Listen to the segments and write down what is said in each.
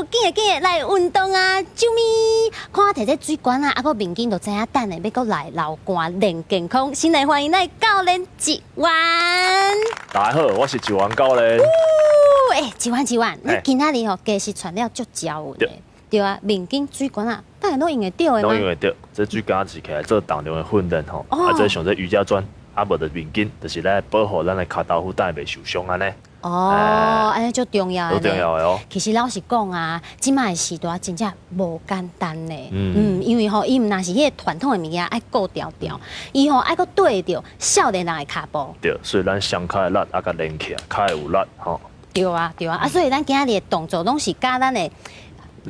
友，緊的緊的來運動啊！啾咪，看提這水管啊，啊閣面筋就知影等下欲閣來流汗練健康。先來歡迎咱教練一元。大家好，我是一元教練。欸，一元一元，你今仔日吼其實穿了足招的，對啊，面筋水管啊，大家攏用會著的嗎？攏用會著，這水管是起來做重量的訓練吼，啊，這像這瑜伽磚，啊，無就面筋，就是來保護咱的跤頭趺等下袂受傷按呢。哦，按呢足重要的。足重要的哦。其實老實講啊，這擺的時代真正無簡單呢。嗯，因為吼，伊毋但是彼个傳統的物件愛顧牢牢，伊吼愛閣對著少年人的跤步。對，所以咱雙跤的力愛共練起來，跤會有力吼。對啊，對啊，啊，所以咱今仔日的動作攏是佮咱的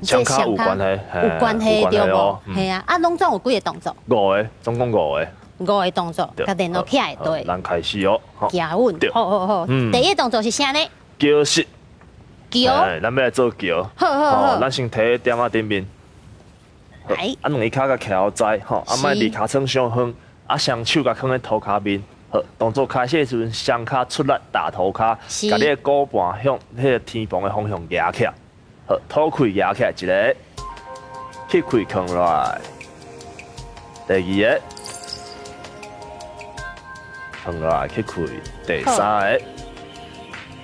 雙跤有關係，有關係對無？係啊，啊，攏總有幾个動作？五個，總共五個。五個動作，共練落起來對。咱開始哦，行穩，好好好。第一個動作是啥呢？橋式。橋。咱欲來做橋。好好好。咱先提踮仔頂面。來。啊，兩支跤共徛予知，吼，啊，莫離尻川傷遠，啊，雙手共囥佇塗跤面。好，動作開始的時陣，雙跤出力踏塗跤，共你的股盤向彼个天棚的方向夯起來。好，吐氣夯起來一个，吸氣囥落來。第二個。放落來吸氣，第三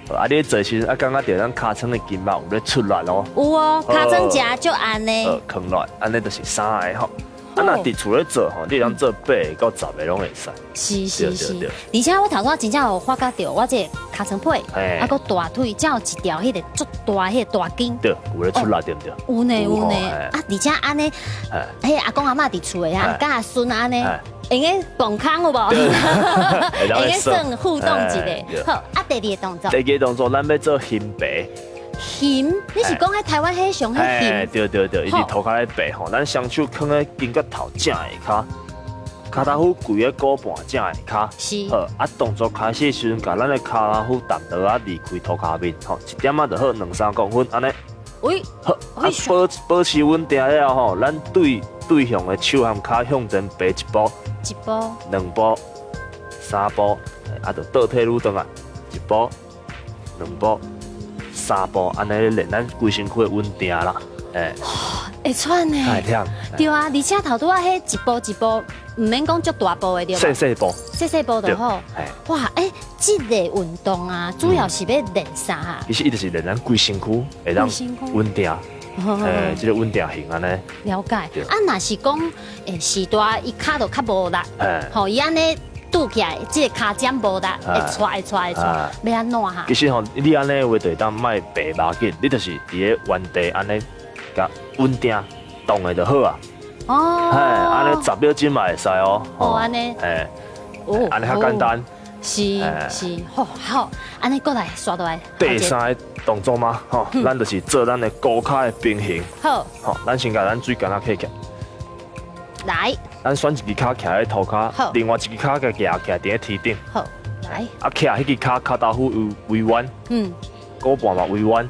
个，啊，你坐時陣啊，感覺著咱尻川的筋肉有咧出力哦。有哦，尻川誠足按的。囥落來，按呢就是三个吼。啊，若佇厝咧做吼，你會當做八个到十个攏會使。是是是，而且我頭拄真正有發覺著，我這个尻川皮，啊，閣大腿，才有一條彼个足大彼个大筋。對，有咧出力對毋對？有呢有呢，啊，而且按呢，彼阿公阿嬤佇厝的啊，佮阿孫按呢。會用蹦空有無？會用算互動一下。好，啊，第二个動作。第二个動作，咱欲做熊爬。熊？你是講彼台灣彼上彼熊？對對對，伊佇塗跤咧爬吼，咱雙手囥佇肩胛頭正下跤，跤頭趺規个股盤正下跤。好，啊，動作開始的時陣，共咱的跤頭趺踏落仔離開塗跤面，吼，一點仔就好，兩三公分按呢。喂。好，啊，保持穩定了後，咱對對向的手和跤向前爬一步，一步，兩步，三步，啊，就倒退嚕轉來，一步，兩步，三步，按呢練咱規身軀的穩定啦，欸。會喘呢。會忝。對啊，而且頭拄仔彼一步一步，毋免講足大步的對無？細細步。細細步就好。哇，欸，這个運動啊，主要是欲練啥啊？其實伊就是練咱規身軀會當穩定。欸，這个穩定性按呢。了解。啊，若是講，欸，序大伊跤就較無力，吼，伊按呢拄起來，這个跤尖無力，會掣會掣會掣，欲按怎哈？其實吼，你按呢話就會當莫爬無緊，你就是佇咧原地按呢，共穩定動的就好啊。哦。嘿，按呢10秒鐘嘛會使哦。哦，按呢。嘿。哦。按呢較簡單。是是，好，好，按呢閣來刷落來。第三个動作嗎？吼，咱就是做咱的股跤的平衡。好。吼，咱先共咱水桿仔起來。來。咱選一支跤徛佇塗跤，另外一支跤共舉起來佇咧天頂。好，來。啊，徛彼支跤跤頭趺微彎。股盤嘛微彎。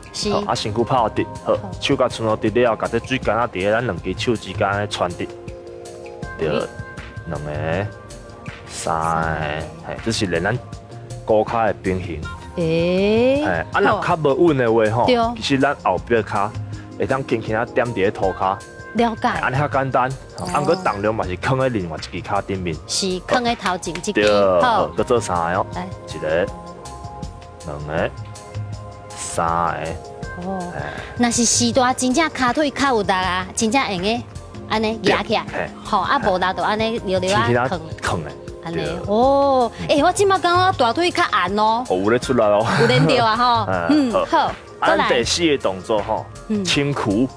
啊，身軀拍直，好，手共伸予直了後，共這水桿仔佇咧咱兩支手之間穿直。對，兩个，三个，嘿，這是練咱股跤的平衡。欸。嘿，啊，若較無穩的話吼，其實咱後壁跤會當輕輕仔點佇咧塗跤。了解。按呢較簡單，啊，毋過重量嘛是囥佇另外一支跤頂面。是囥佇頭前這支。對，好，閣做三个哦。一个，兩个，三个。哦。若是序大真正跤腿較有力啊，真正會用按呢舉起來。好，啊無力就按呢溜溜仔囥。囥的。按呢，哦，欸，我這擺感覺大腿較按哦。哦，有咧出力哦。有練著啊吼。嗯，好。按第四个動作吼，深趺。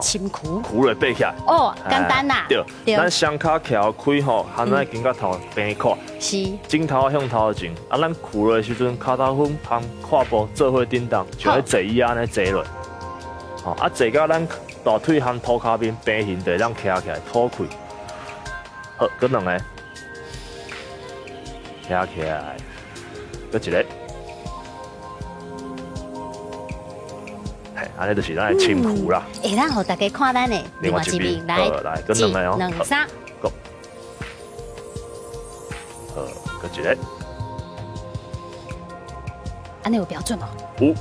深趺，趺來爬起來。哦，簡單啦。對，咱雙跤徛開吼，含咱肩胛頭平闊。枕頭向頭前，啊，咱趺落的時陣，跤頭趺通胯部做伙振動，像咧坐椅按呢坐落。吼，啊，坐到咱大腿和塗跤面平行，就會當徛起來吐氣。好，閣兩个，徛起來，閣一个。按呢就是咱的深趺啦。欸，咱予大家看咱的另外一面，來，來，閣兩個哦，兩三，好，閣一个。按呢有標準無？有，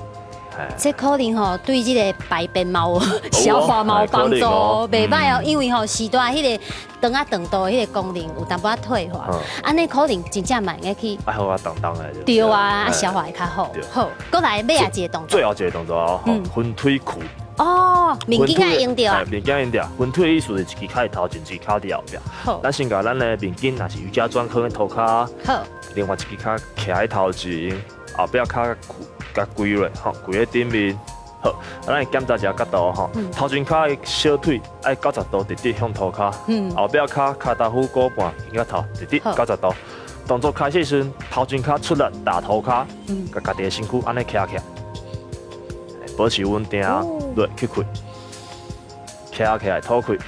這可能吼對這个排便嘛有消化嘛有幫助，袂䆀哦，因為吼時代彼個腸仔腸道彼个功能有淡薄仔退化，按呢可能真正嘛會去。愛好啊，當當的。對啊，消化會較好。好，閣來尾仔一个動作。最後一个動作哦，分腿屈。哦，面巾愛用著啊。面巾用著，分腿的意思是一支跤佇頭前，一支跤佇後壁。好。咱先共咱的面巾，若是瑜伽磚囥佇塗跤。好。另外一支跤徛佇頭前，後壁跤共跪落，吼，跪佇頂面。好，啊，咱檢查一下角度吼，頭前跤的小腿愛90度直直向塗跤，後壁跤跤蹼骨盤向頭直直九十度。動作開始時，頭前跤出力打塗跤，共家己的身軀按呢徛起來，保持穩定，落吸氣，徛起來吐氣。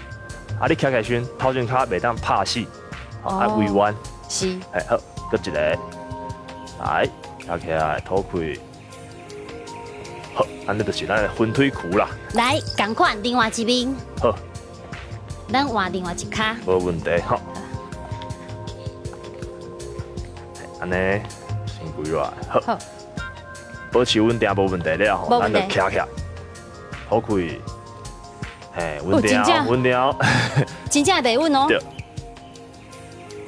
啊，你徛起來時，頭前跤袂當拍死，愛微彎。哎，好，閣一個，來，徛起來吐氣。好，按呢就是咱的分腿屈啦。來，仝款另外一邊。好。咱換另外一跤。無問題，好。按呢，先跪落來，好。好。保持穩定無問題了吼，咱就徛起來，吐氣，嘿，穩定，穩定。真正袂穩哦。對。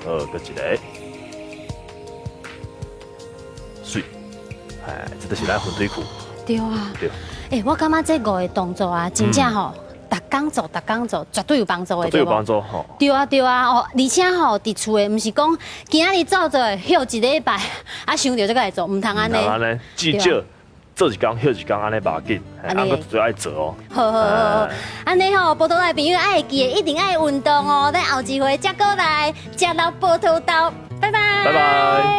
好，閣一个。媠。哎，這就是咱分腿屈。對啊。對。欸，我感覺這五个動作啊，真正吼，逐工做，逐工做，絕對有幫助的，絕對有幫助吼。對啊，對啊，哦，而且吼，佇厝的，毋是講今仔日做做，歇一禮拜，啊，想著才閣來做，毋通按呢。毋通按呢，至少做一工，歇一工，按呢無要緊，按閣絕對愛做哦。好好好，按呢吼，報道的朋友愛會記得，一定愛運動哦。咱後一回才閣來食老報道豆，拜拜。拜拜。